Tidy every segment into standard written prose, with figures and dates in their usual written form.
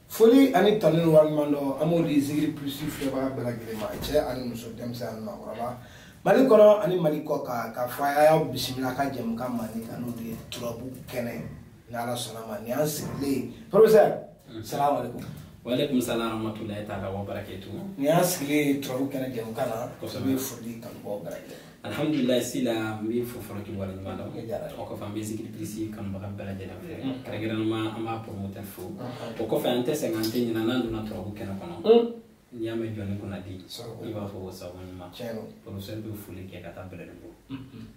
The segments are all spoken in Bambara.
Foli ani tanu ni waleɲuman dɔn an b'o di Zikiri Plus filɛbaga bɛɛ lajɛlen ma, cɛ ani muso, denmisɛn ani maakɔrɔba, Mali kɔnɔ ani Mali kɔ kan, k'a fɔ a y'aw bisimila ka jɛmukan mandi kan, n'o de ye turabu kɛnɛ. Ni Ala sɔnna ma, nin y'an sigilen ye. Professeur, salamu aleykum. Waaleykum salam rahmatulahi taala wa barakatuh. Nin y'an sigilen ye turabu kɛnɛ jɛmukan na. Kosɛbɛ. N bɛ foli kanubagaw bɛɛ lajɛlen. Alhamdulilayi, Sila, n b'i fo fɔlɔ k'i waleɲuman dɔn. O diyara n ye. O kɔfɛ, an bɛ Zikiri Plus kanubaga bɛɛ lajɛlen fɛ, kɛrɛnkɛrɛnnama an b'a promoteur fo. O kɔfɛ, an tɛ sɛgɛn, an tɛ ɲinɛ, n'an donna turabu kɛnɛ kɔnɔ, n'i y'a mɛn jɔnni kunna di, Sababu. i b'a fɔ ko sababu ɲuman. Tiɲɛ don. Professeur bɛ foli kɛ ka taa Bɛlɛdugu.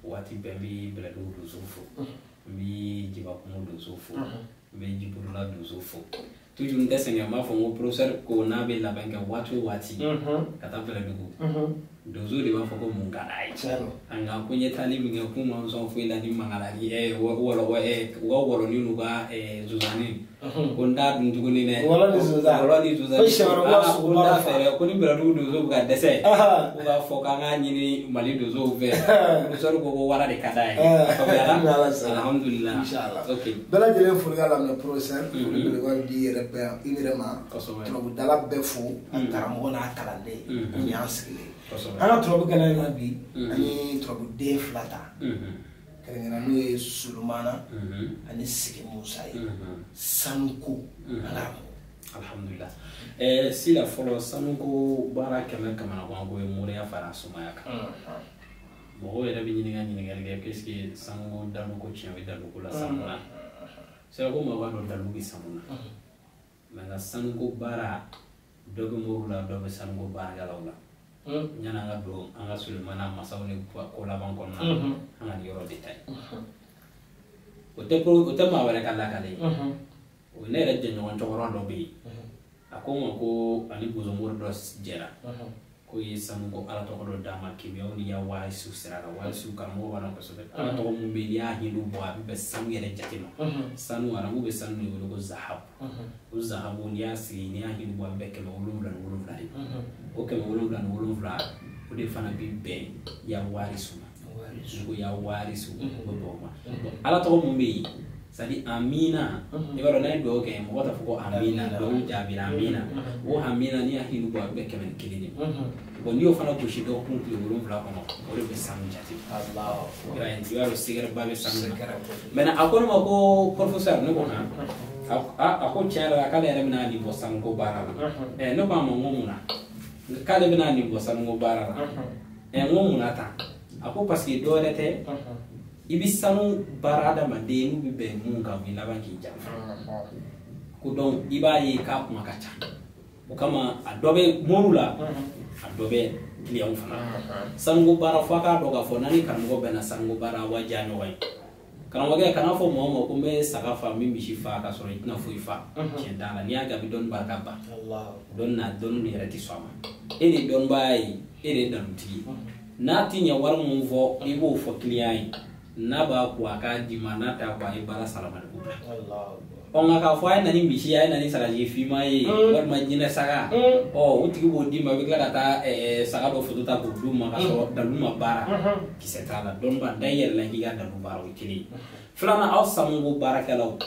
Waati bɛɛ n bɛ Bɛlɛdugu donso fo, n bɛ Jibakungo donso fo, n bɛ Jiborola donso fo. Toujours n tɛ sɛgɛn, n b'a fɔ n ko professeur ko n'a bɛ labɛn kɛ waati o waati ka taa Bɛlɛdugu, donso de b'a fɔ ko mun ka d'a ye. Tiɲɛ don. Nka ko n ye taali min kɛ, k'u ma sɔn foyi la ni mangalani wɔlɔ u ka wɔlɔni n'u ka zuzani, ko n t'a dun tuguni dɛ. Wɔlɔ ni zuzan. Wɔlɔ ni zuzani. Ko siɲɛ wɛrɛ ko Ah, sogo ko n t'a b'a fɛ dɛ, ko ni Bɛlɛdugu donso bɛ ka dɛsɛ, k'u k'a fɔ k'an k'a ɲini Mali donsow fɛ. Professeur ko ko wara de ka d'a ye. Faamuyara? Ni Ala sɔnna. Alhamdulilah. Inshallah. Ok. Bɛɛ lajɛlen foli ka laminɛ, professeur. Foli belebeleba di i yɛrɛ bɛɛ, i yɛrɛ ma. Turabudala bɛɛ fo, a karamɔgɔ n'a kalanden, ko nin y'an sigilen. An ka turabu kɛnɛ na bi, an ye turabuden fila ta, kɛrɛnkɛrɛn n'o ye Solomana ani Sigi Musa ye. Sanuko, an karamɔgɔ. Alhamdulilah. Sila, fɔlɔ, sanuko baara kɛmɛ kamanagan ko ye moriya fara sumaya kan. Mɔgɔw yɛrɛ bɛ ɲininka ɲininkali kɛ, qu'est-ce que sanuko daluko tiɲɛ bɛ daluko la sanu na? Sira ko maa b'a dɔn dalu bɛ sanu na, mɛ nka sanuko baara dɔ bɛ moriw la, dɔ bɛ sanuko baarakɛlaw la. Yanni an ka don an ka Sulemana masaw ni ko laban kɔnɔna na, an ka nin yɔrɔ détail, o tɛ ko o tɛ maa wɛrɛ ka lakale ye. O ne yɛrɛ jɛɲɔgɔn cɛkɔrɔba dɔ bɛ yen, a ko n ma ko ani bozomori dɔ jɛra ko ye sanuko ala tɔgɔ dɔ d'a ma, kimiyaw ni ya waarisiw sira kan. Waarisiw karamɔgɔ b'a dɔn kosɛbɛ. Ala tɔgɔ mun bɛ yen, n'i y'a hindu bɔ, a bɛ bɛn sanu yɛrɛ jate ma. Sanu, arabu bɛ sanu de wele ko zahabu. O zahabu, n'i y'a sigi, n'i y'a hindu bɔ, a bɛ bɛn 707 de ma. O 707, o de fana bɛ bɛn ya waarisiw ma. N'i ko ya waarisiw, o bɛ bɛn o ma. Bon, ala tɔgɔ mun bɛ yen, c'est à dire amina, i b'a dɔn n'a ye dugawu kɛ, mɔgɔ t'a fɔ ko amina, dugawu jaabira amina. O amina, n'i y'a hindu bɔ, a bɛ bɛn 101 de ma. Bon, n'i y'o fana gosi dɔgɔkun tile 7 kɔnɔ, o de bɛ sanu jate. Allahu. I b'a dɔn sigɛrɛ ba bɛ sanu na. Sɛgɛrɛ kojugu. Maintenant, a ko ne ma ko professeur, ne ko han, a ko tiɲɛ yɛrɛ la, k'ale yɛrɛ bɛna nin bɔ sanuko baara la. Ne ko a ma n ko mun na k'ale bɛna nin bɔ sanuko baara la? N ko mun na tan? A ko parce que dɔ wɛrɛ tɛ, i bɛ sanu baara adamaden n'u bɛ bɛn mun kan, u bɛ laban k'i janfa. Ko donc i b'a ye k'a kuma ka ca. O kama, a dɔ bɛ moriw la, a dɔ bɛ kiliyanw fana la. Sanuko baara, fo a k'a dɔn k'a fɔ n'a ni karamɔgɔ bɛnna sanuko baara, wa diya ɲɔgɔn ye. Karamɔgɔkɛ, kana fɔ mɔgɔ ma ko n bɛ saga fa, n bɛ misi fa, k'a sɔrɔ i tɛna foyi fa. Tiɲɛ t'a la. N'i y'a kɛ, a bɛ dɔnni barika ban. Allahu. Dɔnni na, dɔnni yɛrɛ tɛ sɔn a ma. E de ye dɔnnibaa ye, e de ye dalutigi ye. N'a ti ɲɛ, wari mun fɔ, i b'o fɔ kiliyan ye. N'a b'a ko, a k'a d'i ma. N'a t'a ko, a ye baara salamaliku bila. Allahu. Ɔ, nka k'a fɔ a ye na ni misi ye, a ye na ni sagaji finman ye, walima jinɛ saga, ɔ, o tigi b'o d'i ma, i bɛ tila ka taa saga dɔ foto ta k'o d'u ma, k'a sɔrɔ dalu ma baara, kisɛ t'a la. Dɔnniba, da i yɛrɛ la k'i ka dalu baara, o ye kelen ye. Filanan, aw sanuko baarakɛlaw,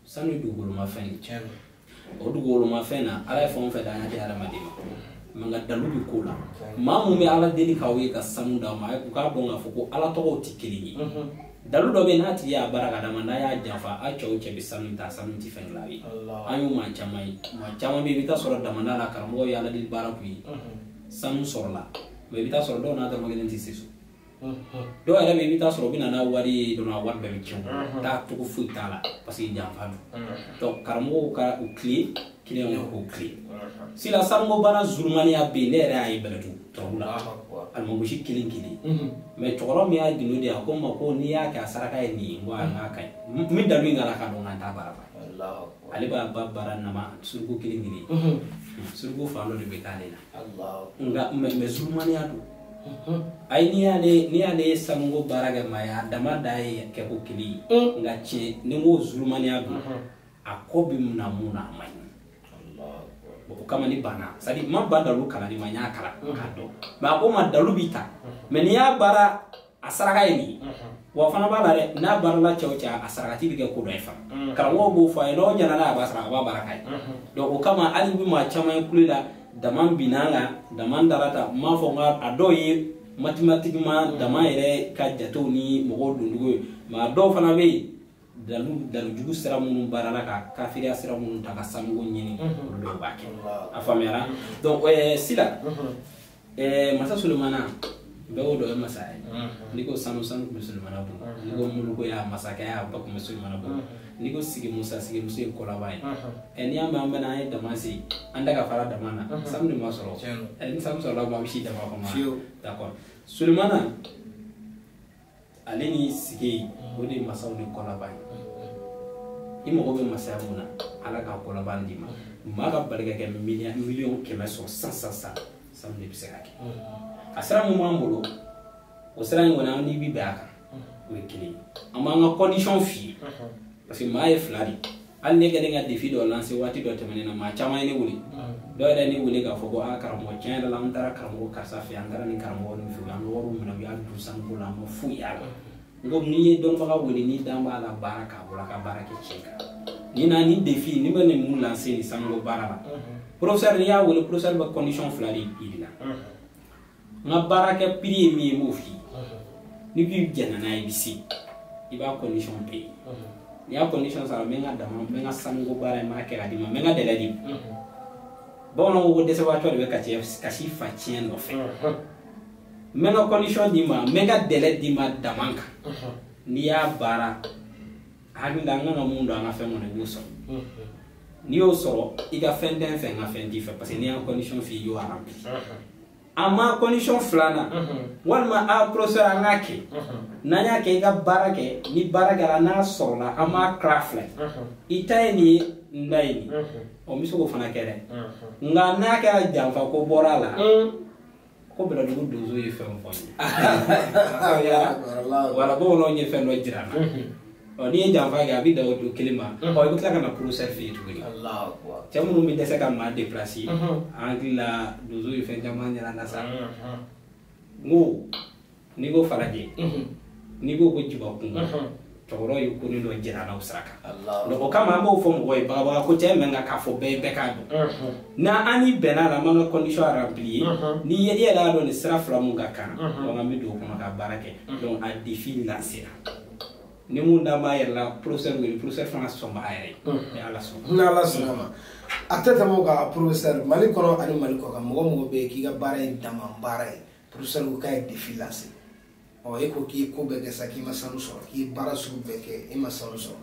sanu ye dugukolomafɛn ye. Tiɲɛ don. O dugukolomafɛn na, Ala ye fɛn o fɛn da an ka di hadamaden ma, mɛ nka dalu bɛ ko la. Maa mun bɛ Ala deli k'aw ye ka sanu d'aw ma, u k'a dɔn k'a fɔ ko Ala tɔgɔw tɛ kelen ye. Dalu dɔ bɛ yen, n'a tigi y'a baara ka d'a ma, n'a y'a janfa, a cɛ o cɛ bɛ sanu ta, sanu tɛ fɛn dilan a ye. Allahu. An y'o maa caman ye. Maa caman bɛ yen, i bɛ taa sɔrɔ damanda la, karamɔgɔw ye Ala deli baara k'u ye, sanu sɔrɔla, mɛ i bɛ taa sɔrɔ dɔw n'a dɔrɔmɛ kelen tɛ se so. Dɔw yɛrɛ bɛ yen, i bɛ taa sɔrɔ u bɛ na n'a wari ye dɔrɔn, a wari bɛɛ bɛ tiɲɛ, taa cogo foyi t'a la, parce que janfa don. Donc karamɔgɔw ka u tilen, kiliyanw k'u tilen. Sila, sanuko baara zulumaniya bɛ yen. Ne yɛrɛ y'a ye Bɛlɛdugu turabu la. Allahu akbar. Alimagosi kelen kelen. Mɛ cɛkɔrɔba min y'a gindo di, a ko n ma ko n'i y'a kɛ, a saraka ye nin ye. N ko a n k'a ka ɲi. N bɛ dalu in k'a la k'a dɔn k'an t'a baara ba. Allahu akbar. Ale b'a ba baara nama suruku kelen kelen. Suruku fan dɔ de bɛ k'ale la. Allahu. Nka mɛ zulumaniya don. Ayi, n'i y'ale sanuko baara kɛ maa ye, a dama da ye kɛko kelen ye. Nka tiɲɛ, ni n ko zulumaniya don, a kɔ bɛ na mun na, a man ɲi. Allahu akbar. Bon, o kama ni banna, c'est à dire n ma ban dalu kalanni ma, n y'a kalan k'a dɔn, mais a ko ma dalu bi ta, mais n'i y'a baara A saraka ye nin ye. Wa fana b'a la dɛ, n'a baarala cɛw cɛ a sarakati bɛ kɛ ko dɔ ye fana. Karamɔgɔw b'o fɔ a ye, n'aw ɲɛna n'a ye a b'a sara, a b'a baara k'a ye. Donc o kama hali bi maa caman ye kule la dama binna kan, dama dara ta, n m'a fɔ n ka a dɔw ye mathématiquement dama yɛrɛ ka jatew ni mɔgɔw doncogo ye, mais a dɔw fana bɛ yen dalu jugu sira minnu baarala ka kafiriya sira minnu ta ka sanuko ɲini, olu dɔw b'a kɛ. A faamuyara? Donc Sila, Masa Sulemana bɛɛ b'o dɔn, ye masa ye. N'i ko sanu, sanu tun bɛ Sulemana bolo. N'i ko mulukoya, masakɛya, bɛɛ tun bɛ Sulemana bolo. N'i ko sigimusa, sigimuso ye kɔlaba ye. N'i y'a mɛn an bɛna an ye dama sigi, an tɛ ka fara dama na, sanu de ma sɔrɔ. Ni sanu sɔrɔla kuma, a bɛ si dama kɔnɔ. D'accord. Sulemana ale ni sigi, o de ye masaw ni kɔlaba ye. I mago bɛ masaya mun na, Ala ka kɔlaba d'i ma. Maa ka bali ka kɛ miliyɔn 100 sɔrɔ san san san, sanu de bɛ se ka kɛ. A sira mun b'an bolo, o sira in kɔni an n'i bi bɛn a kan, o ye kelen ye. An b'an ka condition f'i ye, parce que maa ye fila de. Hali ne kɛlen ka défi dɔ lancer waati dɔ tɛmɛnen na, maa caman ye ne wele. Dɔw yɛrɛ ye ne wele k'a fɔ ko aa karamɔgɔ, tiɲɛ yɛrɛ la an taara karamɔgɔ karisa fɛ, an taara nin karamɔgɔ nin fɛ, an bɛ wariw minɛ, u y'a dun sanuko la, an ma foyi y'a la. N ko n'i ye dɔnnibaga wele, n'i dan b'a la baara k'a bolo, a ka baara kɛ tiɲɛ kan. Nin na nin défi ni bɛ nin mun lancer nin sanuko baara la, professeur n'i y'a wele, professeur bɛ condition fila de yir'i la. N ka baarakɛ prix ye min ye, n b'o f'i ye. N'i k'i jɛnna n'a ye, i bɛ se, i b'a condition payer. N'i y'a condition sara, n bɛ n ka dama, n bɛ n ka sanuko baara in n b'a kɛ ka d'i ma, n bɛ n ka délai d'i ma. Bamananw ko ko dɛsɛbaatɔ de bɛ kasi fa tiɲɛ nɔfɛ. N bɛ n ka condition d'i ma, n bɛ n ka délai d'i ma dama kan. N'i y'a baara, hakili la an kan ka mun don an ka fɛn kɔnɔ, i b'o sɔrɔ. N'i y'o sɔrɔ, i ka fɛn tɛ n fɛ, n ka fɛn t'i fɛ, parce que n'i y'a condition f'i ye, i y'o rempli. A ma condition filanan, walima a professeur an k'a kɛ, n'an y'a kɛ i ka baara kɛ, ni baara kɛra n'a sɔrɔla, an b'a tila fila ye. I ta ye nin ye, n ta ye nin ye. Ɔ n bɛ se k'o fana kɛ dɛ. Nka n'a kɛra janfa ko bɔra a la, ko Bɛlɛdugu donso ye fɛn fɔ n ye. Wala bamananw ye fɛn dɔ jira n na. Ɔ n'i ye janfa kɛ, a bɛ dan o don kelen ma. Ɔ i bɛ tila ka na professeur fɛ yen tuguni. Cɛ minnu bɛ dɛsɛ ka maa déplacer, an hakili la donso ye fɛn caman jira n na sa. N ko n'i ko falajɛ, n'i ko ko jibakun, cɛkɔrɔba ye ko dɔ jira n na o sira kan. Donc o kama an b'o fɔ mɔgɔw ye bagabaga ko cɛ mɛn kan k'a fɔ bɛɛ bɛɛ k'a dɔn. N'an ni bɛnna la, an b'an ka condition rempli ye. N'i ye i yɛrɛ y'a dɔn nin sira fila mun ka kan, donc an bɛ don o kɔnɔ ka baara kɛ. Donc a défi lancé ra. Ni mun da b'a yɛrɛ la, professeur wele, professeur fana sɔn b'a yɛrɛ ye. Ni Ala sɔnna. Ni Ala sɔnna ma. A tɛ tɛmɛ o kan, professeur, Mali kɔnɔ ani Mali kɔ kan, mɔgɔ mɔgɔ bɛ yen k'i ka baara ye dama baara ye, professeur ko k'a ye défi lancé. Ɔ e ko k'i ye ko bɛɛ kɛ sa, k'i ma sanu sɔrɔ, k'i ye baara sugu bɛɛ kɛ, e ma sanu sɔrɔ.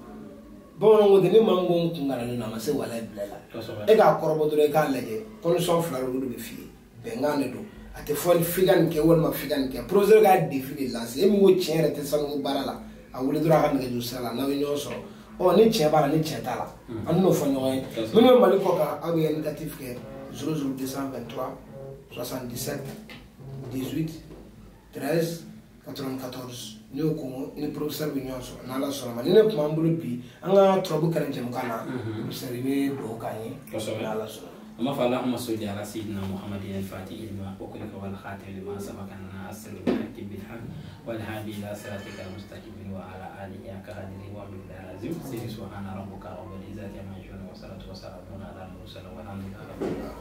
Bamananw ko ten, ni maa min ko n kun kalannen don, a ma se walayi bila la. E k'a kɔrɔbɔ dɔrɔn, i k'a lajɛ, condition fila de olu de bɛ f'i ye, bɛnkan de don. A tɛ fɔ f'i ka nin kɛ walima f'i ka nin kɛ. Professeur k'a défi de lancé. E min ko tiɲɛ yɛrɛ tɛ sanuko baara la, a wele dɔrɔn a ka nɛgɛjuru sira la, n'aw ye ɲɔgɔn sɔrɔ. Ɔ ni tiɲɛ b'a la, ni tiɲɛ t'a la, an n'o fɔ ɲɔgɔn ye. Minnu bɛ Mali kɔ kan, aw bɛ indicatif kɛ 00 223 77 18 13 94. N'i y'o ko ni professeur bɛ ɲɔgɔn sɔrɔ, n'Ala sɔnna ma. Ni ne tun b'an bolo bi, an ka turabu kɛnɛ jɛmukan na, professeur i bɛ dugawu k'an ye, n'Ala sɔnna. أما فاللهم صل على سيدنا محمد الفاتح لما أغلق والخاتم لما سبق الناصر الحق بالحق والهادي إلى صراطك المستقيم وعلى آله حق قدره ومقداره العظيم. سبحان ربك رب العزة عما يصفون والصلاة والسلام على المرسلين والحمد لله رب العالمين.